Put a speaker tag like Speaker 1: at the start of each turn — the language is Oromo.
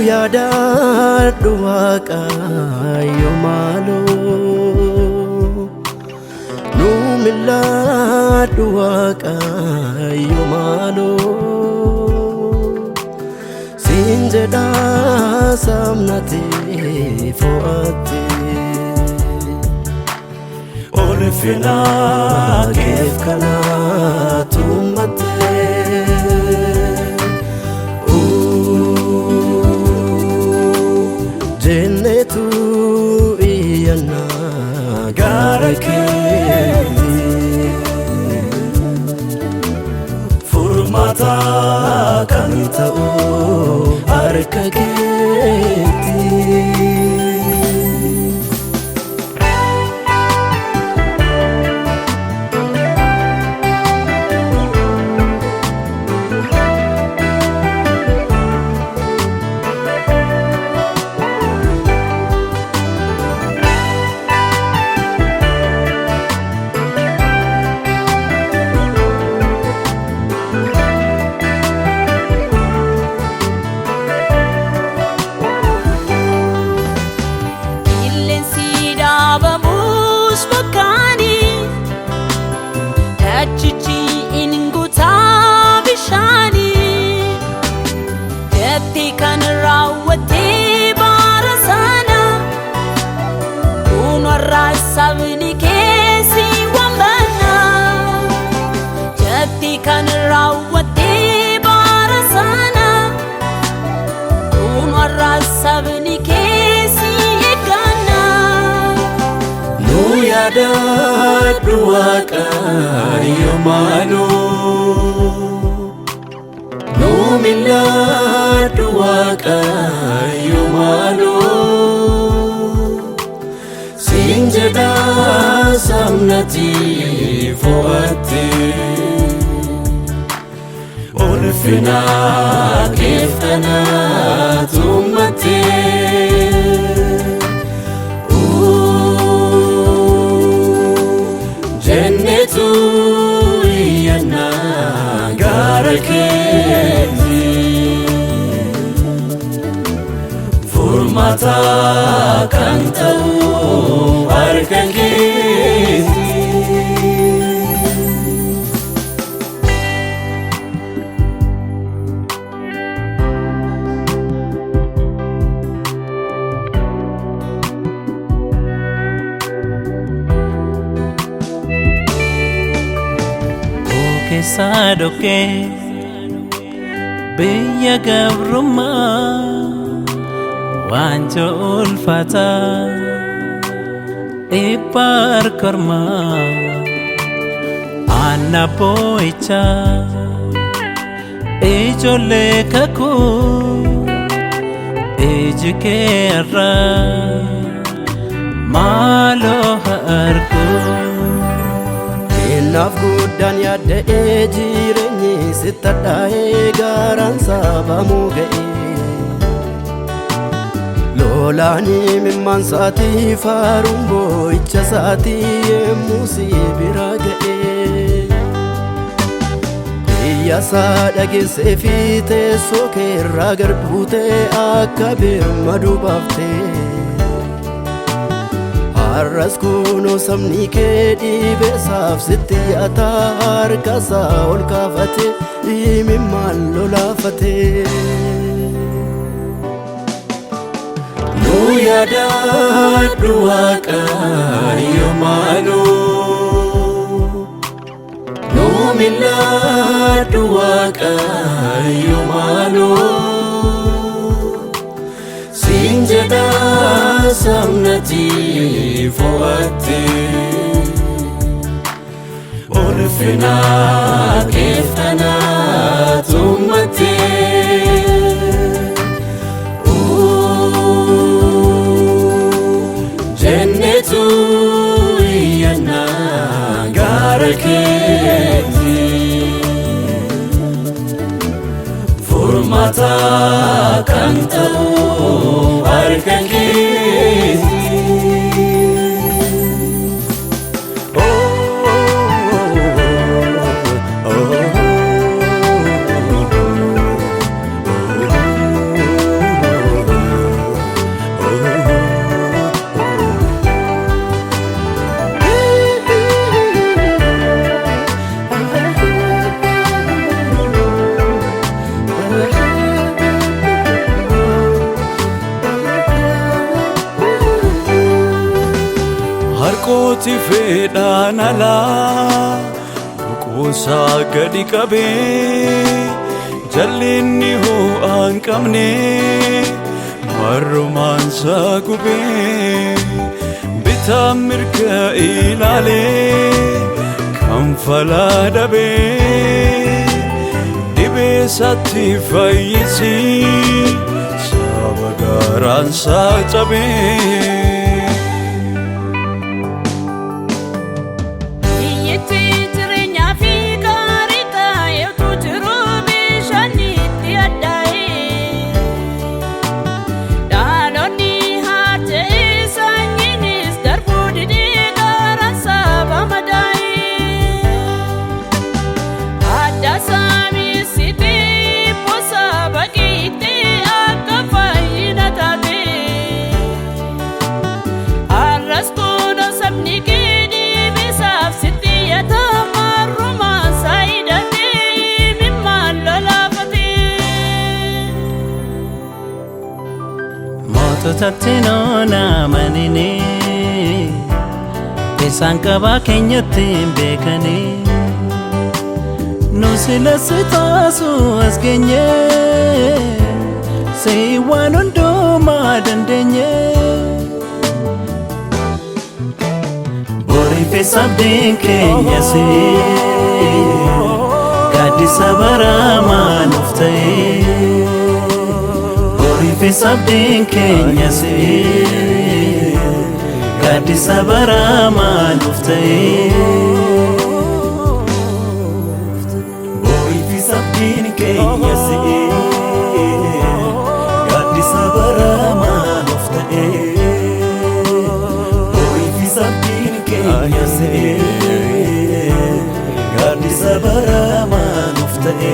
Speaker 1: Yaadadhu Waaqayyo maaloo, nu mil'adhu Waaqayyo maaloo, siin jedhaa sabnati fo'atte. Ulfina keef kanaatu mattee. Jennetu iyyanna gara keetti. Furmaata kan ta'u harka keetti.
Speaker 2: Qilleensi dhaabamus bokkaanii, dachichi in guutaa bishaanii. Jettee kan raawwattee bara sana, kun warra sabni keessi waammanna. Jettee kan raawwattee bara sana, kun warra sabni keessi eegganna.
Speaker 1: Nu yaadadhu Waaqayyo maaloo, nu mil'adhu Waaqayyo maaloo, siin jedhaa sabnati fo'atte. Ulfina keef kanaatu mattee. Jennetu iyyanna gara keetti. Furmaata kan ta'u harka keetti.
Speaker 3: Keessaa dhoqqee biyya gabrummaa, waanjoo ulfaataa, dhibba harkormaa, aanna boo'ichaa, ijoollee kakuu, iji kee irraa maaloo harkuu.
Speaker 1: Kennaaf guddaan yaadda'ee, jireenyi sitti hadhaa'ee, gaaraan saabamuu ga'e. Lolaanii mimmaan saatii, faaruun boo'icha saatii yemmuu si bira ga'e. Iyya isaa dhageessee fi teessoo kee irraa gad buutee akka birmaduu baaftee. Har'as kunoo sabni kee dhibeessaaf sitti yaataa, harka isaa ol kaafate, imimmaan lolaafate. Nu yaadadhu Waaqayyo maaloo, nu mil'adhu Waaqayyo maaloo, siin jedhaa sabnati fo'atte. Ulfina keef kanaatu mattee. Jennetu iyyanna gara keetti. Furmaata kan ta'u harka keetti. Oh.
Speaker 4: Duuti fedhaan alaa boqoosaa gadi qabee jallinni ho'aa hin qabne marrumaansaa gubee bitaa mirga ilaalee kan falaa dhabee dhibee isaatti fayyisi saba garaansaa cabee.
Speaker 2: Biyyatti jireenyaa fi gaarii ta'etu jiru bishaan itti addaa'e. Dhaloonni harja'ee sanyiinis darbuu didee garaan saba madaa'e. Adda saamisitii bosa baqiitti akka fayyina taate. Arras kun sabni kee bisaaf sitti yaatama rumaan saayidatee mimmaan lolaafatee.
Speaker 3: Moototatti nuun amanini isaan qabaa keenyatti hin beekanii nu sila si taasu as geenye si waan hundumaa dandeenye. Boriifis abdiin keenya si gaaddisa baramaa nuuf ta'e. Boriifis abdiin keenya si gaaddisa baramaa nuuf ta'e. Boriifis abdiin keenya si gaaddisa baramaa nuuf ta'e. Boriifis abdiin keenya si gaaddisa baramaa nuuf ta'e.